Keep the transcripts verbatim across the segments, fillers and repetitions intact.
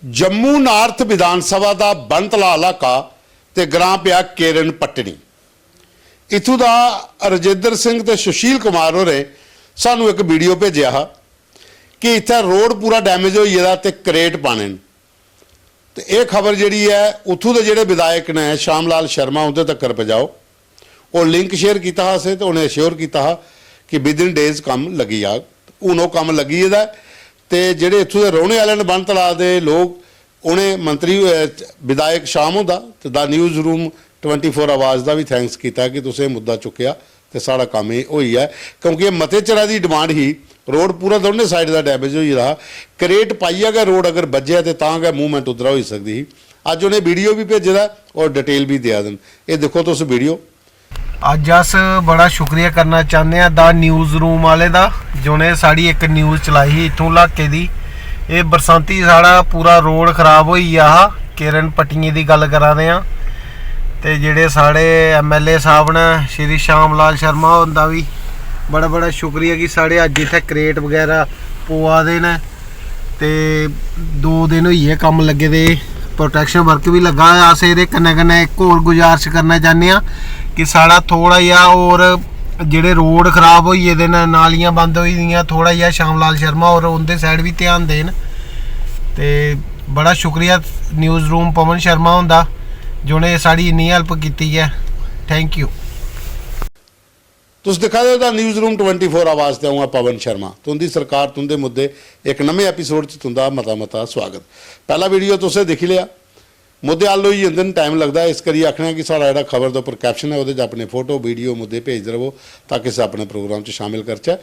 Jammu north विधानसभा दा बनतला इलाका ते ग्रां पेआ केरन पट्टनी। इत्थूं दा रजिंदर सिंह ते सुशील कुमार होरें सानू इक वीडियो भेजेआ हा कि इत्थै रोड पूरा डैमेज होई गेदा ते करेट पाने न। ते एह् खबर जेह्ड़ी ऐ, उत्थूं दे जेह्ड़े विधायक न, श्याम लाल शर्मा, उं'दे तक्कर पजाओ। ओह् लिंक शेयर कीता हा असें ते उ'नें अश्योर कीता हा कि विद इन डेज कम्म लग्गी जाग। हून ओह् कम्म लग्गी गेदा ऐ ते जेह्ड़े इत्थूं दे रौह्ने आह्ले न, बन तलाऽ दे लोक, उ'नें मंत्री, अ, विधायक श्याम हुंदा ते the news room twenty four आवाज़ दा बी थैंक्स कीता कि तुसें एह् मुद्दा चुक्केआ ते साढ़ा कम्म एह् होई गेआ, क्योंकि एह् मते चिरा दी डिमांड ही। रोड पूरा दौनें साइड दा डैमेज होई गेदा हा। करेट पाइयै गै रोड अगर बज्जेआ ते तां गै मूवमेंट उद्धरा होई सकदी ही। अज्ज उ'नें वीडियो बी भेजे दा ऐ और डिटेल बी देआ दे न। एह् दिक्खो तुस वीडियो। अज्ज अस बड़ा शुक्रिया करना चाह्न्ने आं द न्यूज़ रूम आह्ले दा, जि'नें साढ़ी इक न्यूज़ चलाई ही इत्थूं इलाके दी। एह् बरसांती साढ़ा पूरा रोड खराब होई गेआ हा, केरन पट्टियें दी गल्ल करा दे आं। ते जेह्ड़े साढ़े एमएलए साहब न, श्री श्याम लाल शर्मा हुंदा बी बड़ा बड़ा शुक्रिया कि साढ़े अज्ज इत्थै करेट बगैरा पवा दे न। ते दो दिन होई गे कम्म लग्गे दे, प्रोटेक्शन वर्क बी लग्गा होआ। अस एह्दे कन्नै कन्नै इक होर गुजारिश करना चाह्न्ने आं कि साढ़ा थोह्ड़ा जेहा होर जेह्ड़े रोड खराब होई गेदे न, नालियां बंद होई दियां, थोह्ड़ा जेहा श्याम लाल शर्मा होर उं'दे साइड बी ध्यान देन। ते बड़ा शुक्रिया न्यूज़ रूम पवन शर्मा हुंदा, जि'नें साढ़ी इन्नी हेल्प कीती ऐ। Thank you. तुस दिक्खा दे ओ the news room twenty four आवाज़ ते अ'ऊं आं पवन शर्मा। तुं'दी सरकार, तुं'दे मुद्दे, इक नमें एपिसोड च तुं'दा मता मता स्वागत। पैह्ला वीडियो तुसें दिक्खी लेआ। मुद्दे हल होई जंदे न, टाइम लगदा ऐ, इस करियै आखने आं कि साढ़ा जेह्ड़ा खबर दे उप्पर कैप्शन ऐ, ओह्दे च अपने फोटो, वीडियो, मुद्दे भेजदे र'वो, ताकि अस अपने प्रोग्राम च शामिल करचै।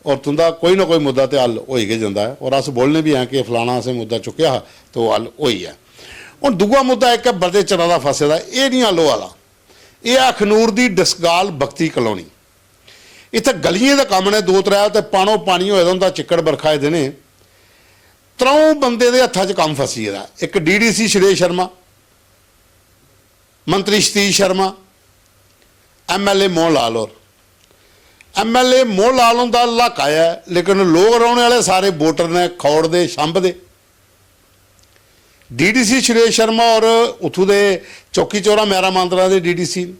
और तुं'दा कोई ना कोई मुद्दा ते हल होई गै जंदा ऐ। और अस बोलने बी आं कि फलाना असें मुद्दा चुक्केआ हा ते ओह् हल होई गेआ। हून दूआ मुद्दा इक ऐ, बड़े चिरा दा फसे दा, एह् निं हल होआ दा। एह् ऐ अखनूर दी डसकाल बख्ती कलोनी। इत्थै गलियें दे कम्म न दो त्रै, ते पानो पानी होए दा होंदा चिक्कड़ बरखा दे दिनें। त्र'ऊं बंदें दे हत्था च कम्म फसी गेदा। इक डीडीसी सुरेश शर्मा, मंत्री सतीश शर्मा, एमएलए मोहन लाल होर। एमएलए मोहन लाल हुंदा इलाका ऐ, लेकिन लोक रौह्ने आह्ले सारे वोटर न खौड़ दे, छंभ दे। डीडीसी सुरेश शर्मा होर उत्थूं दे चौकी चौरा मैरा मांदरा दे डीडीसी न।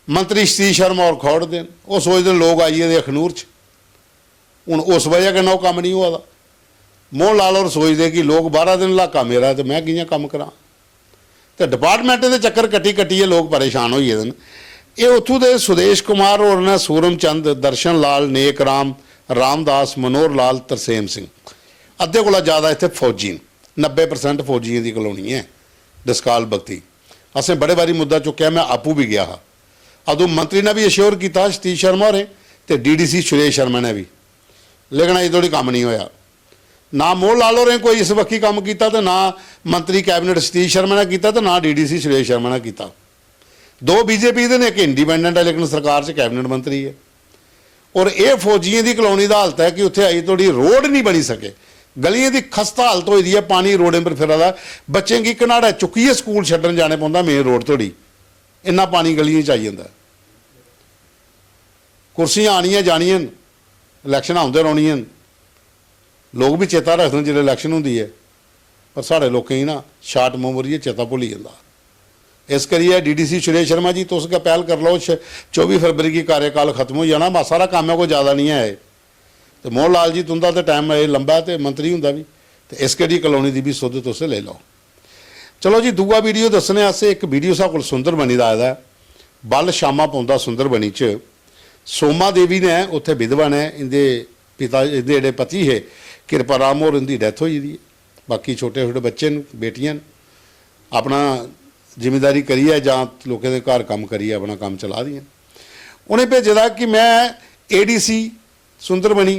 मंत्री सतीश शर्मा होर खौड़ दे न। ओह् सोचदे न लोक आई गेदे अखनूर च। हून उस बजह कन्नै ओह् कम्म निं होआ दा। मोहन लाल होर सोचदे कि लोक बाहरा दे न, इलाका मेरा ऐ ते में कि'यां कम्म करां। ते डिपार्टमेंटें दे चक्कर कट्टी कट्टियै लोक परेशान होई गेदे न। एह् उत्थूं दे सुदेश कुमार होर न, सूरम चंद, दर्शन लाल, नेक राम, रामदास, मनोहर लाल, तरसेम सिंह। अद्धे कोला ज्यादा इत्थै फौजी न, नब्बे परसेंट फौजियें दी कलोनी ऐ डसकाल बख्ती। असें बड़े बारी मुद्दा चुक्केआ, में आपूं बी गेआ हा। अदूं मंत्री ने बी अश्योर कीता सतीश शर्मा होरें ते डीडीसी सुरेश शर्मा ने बी, लेकिन अजें धोड़ी कम्म निं होआ। ना मोहन लाल होरें कोई इस बक्खी कम्म कीता ते ना मंत्री कैबिनेट सतीश शर्मा ने कीता ते ना डीडीसी सुरेश शर्मा ने कीता। दो बीजेपी दे न, इक इंडिपेंडेंट ऐ, लेकिन सरकार च कैबिनेट मंत्री ऐ। और एह् फौजियें दी कलोनी दा हालत ऐ कि उत्थै अजें धोड़ी रोड निं बनी सके। गलियें दी खस्ता हालत होई दी ऐ, पानी रोडें पर फिरा दा। बच्चें गी घनाड़ै चुक्कियै स्कूल छड्डन जाने पौंदा मेन रोड धोड़ी, इन्ना पानी गलियें च आई जंदा ऐ। कुर्सियां आनियां जानियां न, इलैक्शनां औंदे रौह्नियां न। लोक बी चेता रखदे न जिसलै इलैक्शन होंदी ऐ, पर साढ़े लोकें गी ना शार्ट मैमोरी ऐ, चेता भुल्ली जंदा। इस करियै डीडीसी सुरेश शर्मा जी, तुस गै पैह्ल करी लैओ। छ-, चौबी फरवरी गी कार्यकाल खत्म होई जाना, मासा हारा कम्म ऐ, कोई जैदा निं ऐ एह्। ते मोहन लाल जी, तुं'दा ते टैम अजें लंबा ऐ ते मंत्री हुंदा बी, ते इस करियै कलोनी दी बी सुद्ध तुस लेई लैओ। चलो जी, दूआ वीडियो दस्सने आं अस। इक वीडियो साढ़े कोल सुंदरबनी दा आए दा ऐ। बल शामा पौंदा सुंदरबनी च। सोमा देवी ने, उत्थै विधवा ने, इं'दे पिता, इं'दे जेह्ड़े पति हे किरपा राम होर, इं'दी डैथ होई गेदी ऐ। बाकी छोटे छोटे बच्चे न, बेटियां न। अपना जिमींदारी करियै जां लोकें दे घर कम्म करियै अपना कम्म चला दियां न। उ'नें भेजे दा कि में एडीसी सुंदरबनी,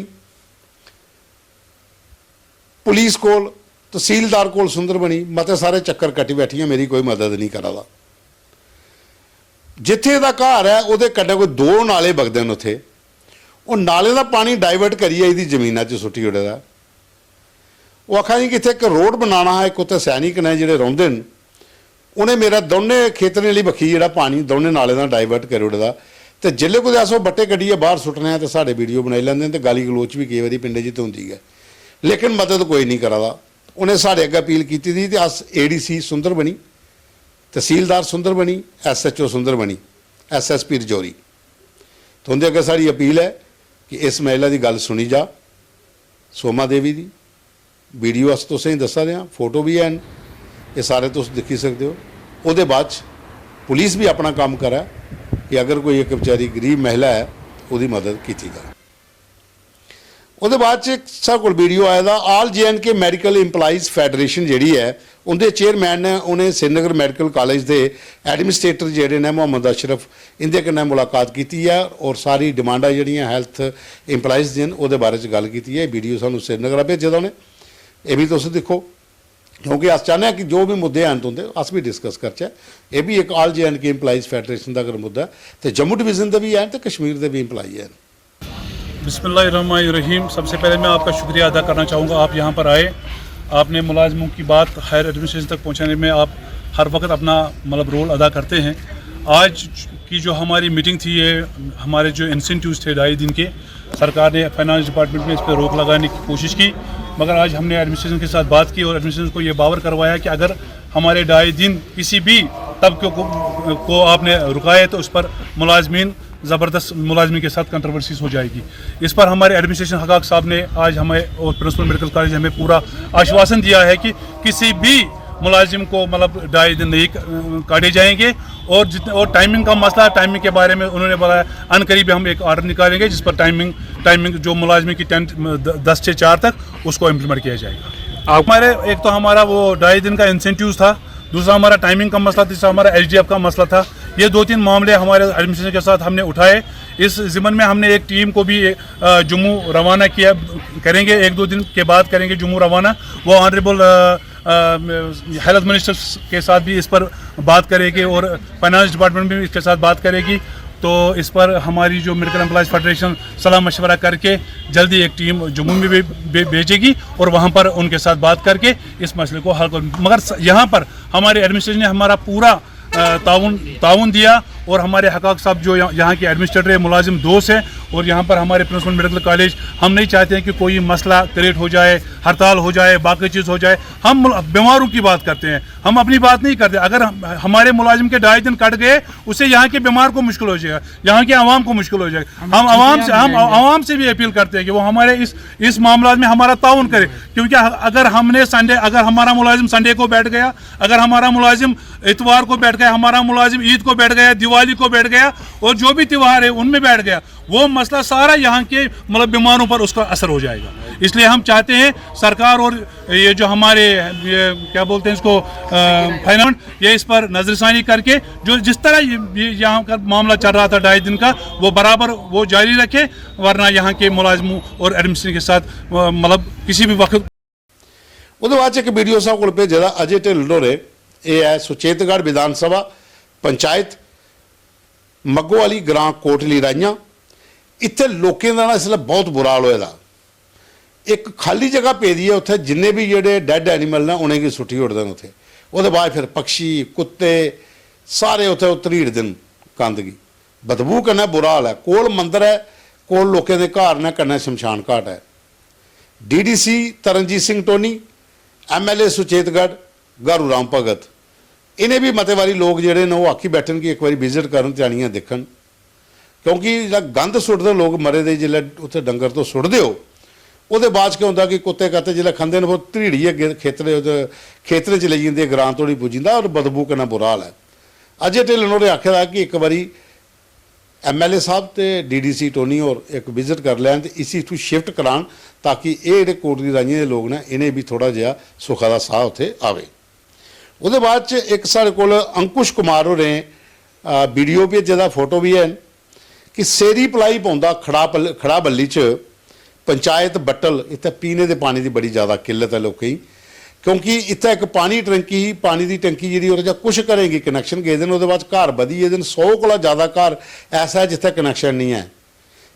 पुलिस कोल, तसीलदार कोल सुंदरबनी, मते सारे चक्कर कट्टी बैठी आं, मेरी कोई मदद निं करा दा। जित्थै एह्दा घर ऐ, ओह्दे कन्नै कोई दो नाले बगदे न उत्थै। ओह् नाले दा पानी डाइवर्ट करियै एह्दी जमीना च सुट्टी ओड़े दा। ओह् आखा दी कि इत्थै इक रोड बनाना हा, इक उत्थै सैनिक न जेह्ड़े रौंह्दे न, उ'नें मेरा दौनें खेतरें आह्ली बक्खी जेह्ड़ा पानी दौनें नालें दा डाइवर्ट करी ओड़े दा। ते जेल्लै कुतै अस ओह् बट्टे कड्ढियै बाह्र सुट्टने आं ते साढ़े वीडियो बनाई लैंदे न ते गाली गलोच बी केईं बारी पिंडें च ते होंदी गै, लेकिन मदद कोई निं करा दा। उ'नें साढ़े अग्गें अपील कीती दी ते अस एडीसी सुंदरबनी, तहसीलदार सुंदरबनी, एसएचओ सुंदरबनी, एसएसपी रजौरी, तुं'दे अग्गें साढ़ी अपील ऐ कि इस महिला दी गल्ल सुनी जा। सोमा देवी दी वीडियो अस तुसें गी दस्सा दे आं, फोटो बी हैन, एह् सारे तुस दिक्खी सकदे ओ। ओह्दे बाद च पुलिस बी अपना कम्म करै कि अगर कोई इक बेचारी गरीब महिला ऐ, ओह्दी मदद कीती जा। ओह्दे बाद च इक साढ़े कोल वीडियो आए दा, All J and K Medical Employees Federation जेह्ड़ी ऐ, उं'दे चेयरमैन ने, उ'नें श्रीनगर मैडिकल कालेज दे एडमिनिस्ट्रेटर जेह्ड़े न मोहम्मद अशरफ, इं'दे कन्नै मुलाकात कीती ऐ और सारी डिमांडां जेह्ड़ियां हेल्थ एम्प्लाइज दियां न, ओह्दे बारे च गल्ल कीती ऐ। वीडियो सानूं श्रीनगरा भेजे दा उ'नें, एह् बी तुस दिक्खो, क्योंकि अस चाह्न्ने आं कि जो बी मुद्दे हैन तुं'दे, अस बी डिस्कस करचै। एह् बी इक All J and K Employees Federation दा अगर मुद्दा ऐ, ते जम्मू डिवीजन दे बी हैन ते कश्मीर दे बी एम्प्लाई हैन। बिस्मिल्लाहिर्रहमानिर्रहीम। सबसे पहले मैं आपका शुक्रिया अदा करना चाहूँगा, आप यहाँ पर आए, आपने मुलाजमों की बात हायर एडमिनिस्ट्रेशन तक पहुँचाने में आप हर वक्त अपना, मतलब, रोल अदा करते हैं। आज की जो हमारी मीटिंग थी, ये हमारे जो इंसेंटिव्स थे ढाई दिन के, सरकार ने फाइनेंस डिपार्टमेंट में इस पर रोक लगाने की कोशिश की, मगर आज हमने एडमिनिस्ट्रेशन के साथ बात की और एडमिनिस्ट्रेशन को ये बावर करवाया कि अगर हमारे ढाई दिन किसी भी तबके को, को आपने रुका है, तो उस पर मुलाजमीन, ज़बरदस्त मुलाजमीन के साथ कंट्रोवर्सीज हो जाएगी। इस पर हमारे एडमिनिस्ट्रेशन हकाक साहब ने आज हमें और प्रिंसिपल मेडिकल कॉलेज हमें पूरा आश्वासन दिया है कि किसी भी मुलाजिम को, मतलब, ढाई दिन नहीं क-, काटे जाएंगे। और जित और टाइमिंग का मसला है, टाइमिंग के बारे में उन्होंने बोला है, अनकरीब हम एक ऑर्डर निकालेंगे जिस पर टाइमिंग टाइमिंग जो मुलाजमी की टेंथ, द-, दस से चार तक, उसको इम्प्लीमेंट किया जाएगा। आप हमारे एक तो हमारा वो ढाई दिन का इंसेंटिव था, दूसरा हमारा टाइमिंग का मसला, तीसरा हमारा एचडीएफ का मसला था। ये दो तीन मामले हमारे एडमिनिस्ट्रेशन के साथ हमने उठाए। इस जिमन में हमने एक टीम को भी, अ, जम्मू रवाना किया, करेंगे, एक दो दिन के बाद करेंगे जम्मू रवाना। वो ऑनरेबल हेल्थ मिनिस्टर के साथ भी इस पर बात करेगी और फाइनेंस डिपार्टमेंट भी इसके साथ बात करेगी। तो इस पर हमारी जो मेडिकल एम्प्लॉयज़ फेडरेशन सलाह मशवरा करके जल्दी एक टीम जम्मू में भी भे-, भेजेगी और वहाँ पर उनके साथ बात करके इस मसले को हल कर। मगर स-, यहाँ पर हमारे एडमिनिस्ट्रेशन ने हमारा पूरा, अ, ताउन ताउन दिया और हमारे हकाक साहब जो यहाँ यहाँ के एडमिनिस्ट्रेटर है, मुलाजिम दोस्त हैं और यहाँ पर हमारे प्रिंसिपल मेडिकल कॉलेज, हम नहीं चाहते हैं कि कोई मसला क्रिएट हो जाए, हड़ताल हो जाए, बाकी चीज़ हो जाए। हम मुल-, बीमारों की बात करते हैं, हम अपनी बात नहीं करते। अगर हम, हमारे मुलाजिम के ढाई दिन कट गए, उससे यहाँ के बीमार को मुश्किल हो जाएगा, यहाँ के आवाम को मुश्किल हो जाएगा। हम आवाम से हम आवाम से भी अपील करते हैं कि वो हमारे इस इस मामला में हमारा ताउन करे, क्योंकि अगर हमने संडे अगर हमारा मुलाजिम संडे को बैठ गया, अगर हमारा मुलाजिम इतवार को बैठ गया, हमारा मुलाजिम ईद को बैठ गया, दिवाली को बैठ गया और जो भी त्यौहार है उनमें बैठ गया, वो मसला सारा यहाँ के, मतलब, बीमारों पर उसका असर हो जाएगा। इसलिए हम चाहते हैं सरकार और ये जो हमारे, ये क्या बोलते हैं इसको, फाइनेंस, ये इस पर नजरसानी करके जो जिस तरह ये, ये यहाँ का मामला चल रहा था ढाई दिन का, वो बराबर वो जारी रखे, वरना यहाँ के मुलाजमों और एडमिनिस्ट्रेशन के साथ, अ, मतलब, किसी भी वक्त ओह्दे बाद च इक वीडियो साढ़े कोल भेजे दा अजय ढिल्लों होरें। एह् ऐ सुचेतगढ़ विधानसभा पंचायत मग्गो आह्ली ग्रां कोटली राइयां। इत्थै लोकें दा ना इसलै बहुत बुरा हाल होए दा। इक खाल्ली जगह पेदी ऐ, उत्थै जिन्ने बी जेह्ड़े डेड एनिमल न उ'नेंगी सुट्टी ओड़दे न उत्थै। ओह्दे बाद फिर पक्षी, कुत्ते, सारे उत्थै ओह् त्रीड़दे न गंद गी। बदबू कन्नै बुरा हाल ऐ। कोल मंदर ऐ, कोल लोकें दे घर न, कन्नै शमशान घाट ऐ। डीडीसी तरनजीत सिंह टोनी, एमएलए सुचेतगढ़ गारू राम भगत, इ'नें बी मते बारी लोक जेह्ड़े न ओह् आखी बैठन कि इक बारी विजिट करन ते आनियै दिक्खन, क्योंकि जेह्ड़ा गंद सुट्टदे लोक मरे दे, जिसलै उत्थै डंगर तुस सुट्टदे ओ, ओह्दे बाद च केह् होंदा कि कुत्ते कत्ते जिसलै खंदे न, ओह् त्रीड़ियै गे-, खेतरे, ओह्दे खेतरे च लेई जंदे, ग्रां धोड़ी पुज्जी जंदा और बदबू कन्नै बुरा हाल ऐ। अजय ढिल्लन होरें आखे दा कि इक बारी एमएलए साहब ते डीडीसी टोनी होर इक विजिट करी लैन ते इसी इत्थूं शिफ्ट करान, ताकि एह् जेह्ड़े कोटली राइयें दे लोक न, इ'नें बी थोह्ड़ा जेहा सुखा दा साह् उत्थै आवे। ओह्दे बाद च इक साढ़े कोल अंकुश कुमार होरें, अ, वीडियो भेजे दा, फोटो बी हैन कि सेरी पलाई पौंदा खड़ा पल-, खड़ा बल्ली च पंचायत बट्टल, इत्थै पीने दे पानी दी बड़ी ज्यादा किल्लत ऐ लोकें गी, क्योंकि इत्थै इक पानी टैंकी ही, पानी दी टैंकी जेह्ड़ी ओह्दे चा कुछ घरें गी कनैक्शन गेदे न, ओह्दे बाद च घर बधी गेदे न, सौ कोला ज्यादा घर ऐसा ऐ जित्थै कनैक्शन निं ऐ,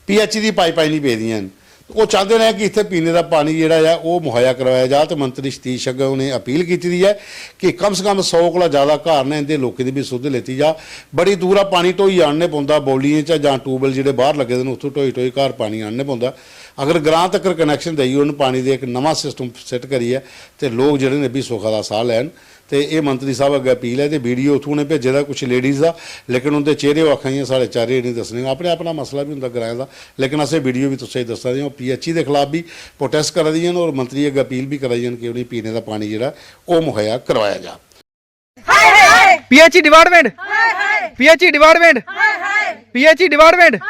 पीएचई दी पाइपां निं पेदियां न। ओह् चांह्दे न कि इत्थै पीने दा पानी जेह्ड़ा ऐ ओह् मुहैया कराया जा ते मंत्री सतीश अग्गें उ'नें अपील कीती दी ऐ कि कम से कम सौ कोला ज्यादा घर न, इं'दे लोकें दी बी सुद्ध लेती जा। बड़ी दूरा पानी ढोइयै आह्नने पौंदा, बौलियें चा जां ट्यूबवैल जेह्ड़े बाह्र लग्गे दे न उत्थूं ढोई ढोई घर पानी आह्नने पौंदा। अगर ग्रां तक्कर कनैक्शन देई ओड़न, पानी दे इक नमां सिस्टम सेट करियै, ते लोक जेह्ड़े न, एह् बी सुखा दा साह् लैन। ते एह् मंत्री साह्ब अग्गें अपील ऐ। ते वीडियो उत्थूं उ'नें भेजे दा कुछ लेडीज दा, लेकिन उं'दे चेह्रे ओह् आखा दियां, "साढ़े चेह्रे निं दस्सने।" अपने अपना मसला बी होंदा ग्राएं दा, लेकिन असें वीडियो बी तुसें गी दस्सा दे आं। ओह् पीएचई दे खिलाफ बी प्रोटेस्ट करा दियां न और मंत्री अग्गें अपील बी करा दियां न कि उ'नेंगी पीने दा पानी जेह्ड़ा ओह् मुहैया करवाया जा। PHE department, PHE department, PHE department.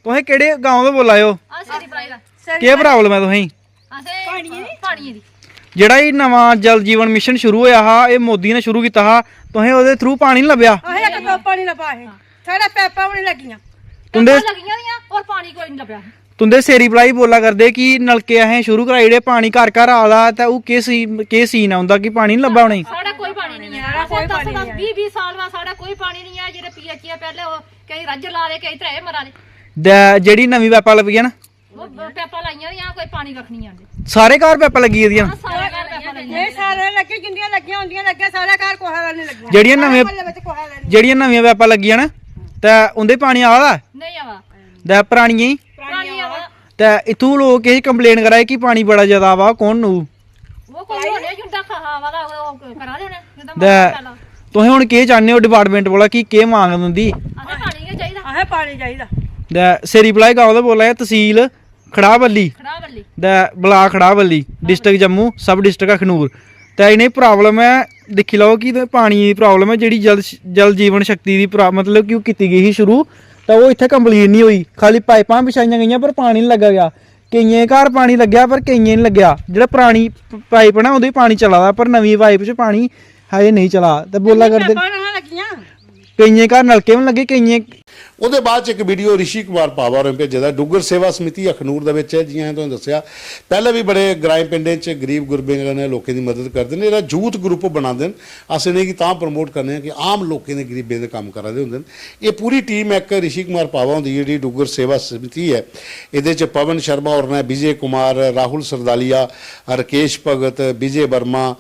तुसें केह्ड़े गांव दा बोल्ला दे ओ? अस रिप्लाई दा। केह् प्रॉब्लम ऐ तुसेंगी? असें पानियै दी। जेह्ड़ा एह् नमां जल जीवन मिशन शुरू होया हा, एह् मोदी ने शुरू कीता हा, तुसें ओह्दे थ्रू पानी निं लब्भेआ? असें इक टोपा निं लब्भा असें। साढ़े पैपां बी निं लग्गियां। तुं'दे पैपां लग्गियां दियां और पानी कोई निं लब्भेआ। तुं'दे सिर रिप्लाई बोला करदे कि नलके असें शुरू कराई ओड़े, पानी घर घर आ दा, ते ओह् केह् सी-, केह् सीन ऐ उं'दा कि पानी निं लब्भा उ'नेंगी? साढ़ा कोई पानी निं ऐ। साढ़ा कोई असें दस पानी दस, निं ऐ। बीह् बीह् साल बाद साढ़ा कोई पानी निं ऐ। जेह्ड़े पीएचई पैह्ले ओह् केईं रज्ज ला दे, केईं त्रैहे मरा दे। ते जेह्ड़ी नमीं पैपां लग्गियां न? ओह् ब-, पैपां लाइयां दियां, कोई पानी कक्ख निं आंदे। सारे घर पैपां लग्गी गेदियां न? हां, सारे घर पैपां लाइयां। नेईं, सारे लग्गे, जिंदियां लग्गियां होंदियां लग्गियां, सारे घर कुसै दा निं लग्गियां। जेह्ड़ियां सारे नमें, म्हल्ले बिच कुसै दा निं। जेह्ड़ियां नमियां पैपां लग्गियां न, ते उं'दे पानी आवा दा? नेईं आवा। ते परानियें गी? परानियां आवा। ते इत्थूं लोक किश कंप्लेन करा दे कि पानी बड़ा ज्यादा आवा, कौन नू? ओह् कोई होर नेहा जुंडा खा-, आवा दा, ओह् करा दे होने, जिंदा ते मसला पैह्ला। तुसें हुन केह् चाह्न्ने ओ डिपार्टमेंट कोला कि केह् मंग ऐ तुं'दी? असें पानी गै चाहिदा। असें पानी चाहिदा। ते सिर रिप्लाई गांव दा बोला दे, तसील खड़ाबल्ली खड़ाबल्ली। ते ब्लाक खड़ाबल्ली, डिस्ट्रिक्ट जम्मू, सब डिस्ट्रिक्ट अखनूर। ते इ'नें प्रॉब्लम ऐ, दिक्खी लैओ कि ते पानी दी प्रॉब्लम ऐ, जेह्ड़ी जल, जल जीवन शक्ति दी प्रा-, मतलब कि ओह् कीती गेई ही शुरू, ते ओह् इत्थै कंप्लीट निं होई, खाल्ली पाइपां बिछाइयां गेइयां पर पानी निं लग्गा गेआ। केइयें घर पानी लग्गेआ पर केइयें निं लग्गेआ। जेह्ड़ा परानी प-, पाइप ऐ ना, ओह्दे च पानी चला दा, पर नमीं पाइप च पानी हजे नेईं चला। ते बोला करदे, पाइपां निं लग्गियां। केइयें घर नलके बी निं लग्गे, केइयें ओह्दे बाद च इक वीडियो रिशी कुमार पावा होरें भेजे दा। डुग्गर सेवा समिति अखनूर दे बिच ऐ, जि'यां तुसें दस्सेआ, पैह्लें बी बड़े ग्राएं पिंडें च गरीब गुरबें कन्नै लोकें दी मदद करदे न। एह्दा यूथ ग्रुप बनांदे न। अस इ'नेंगी तां प्रमोट करने आं कि आम लोकें दे, गरीबें दे कम्म करा दे होंदे न। एह् पूरी टीम ऐ इक रिशी कुमार पावा हुंदी, जेह्ड़ी डुग्गर सेवा समिति ऐ। एह्दे च पवन शर्मा होर न, विजय कुमार, राहुल सरदालिया, राकेश भगत, विजय वर्मा,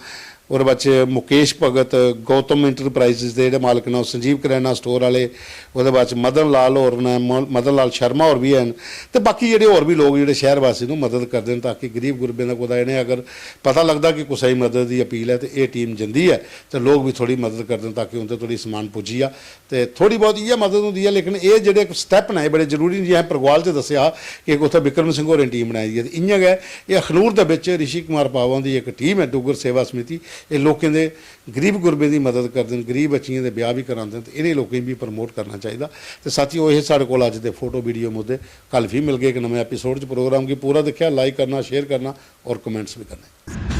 ओह्दे बाद च मुकेश भगत, गौतम इंटरप्राइजेज दे जेह्ड़े मालक न, ओह् संजीव करेआना स्टोर आह्ले, ओह्दे बाद च मदन लाल होर न, म-, मदन लाल शर्मा होर बी हैन, ते बाकी जेह्ड़े होर बी लोक जेह्ड़े शैह्र वासी न, ओह् मदद करदे न, ताकि गरीब गुरबें दा कुतै इ'नें अगर पता लगदा कि कुसै गी मदद दी अपील ऐ, ते एह् टीम जंदी ऐ, ते लोक बी थोह्ड़ी मदद करदे न, ताकि उं'दे धोड़ी समान पुज्जी जा। ते थोह्ड़ी बहुत इ'यै मदद होंदी ऐ, लेकिन एह् जेह्ड़े स्टैप न, एह् बड़े जरूरी न। जि'यां असें परगवाल च दस्सेआ हा कि इक उत्थै बिक्रम सिंह होरें टीम बनाई दी ऐ, ते इ'यां गै एह् अखनूर दे बिच रिशी कुमार पावा हुंदी इक टीम ऐ, डुग्गर सेवा समिति। एह् लोकें दे, गरीब गुरबें दी मदद करदे न, गरीब बच्चियें दे ब्याह् बी करांदे न, ते इ'नें लोकें गी बी प्रमोट करना चाहिदा। ते साथियो, एह् साढ़े कोल अज्ज दे फोटो वीडियो मुद्दे। कल फ्ही मिलगे इक नमें एपिसोड च। प्रोग्राम गी पूरा दिक्खेआ, लाइक करना, शेयर करना और कमेंट्स बी करने।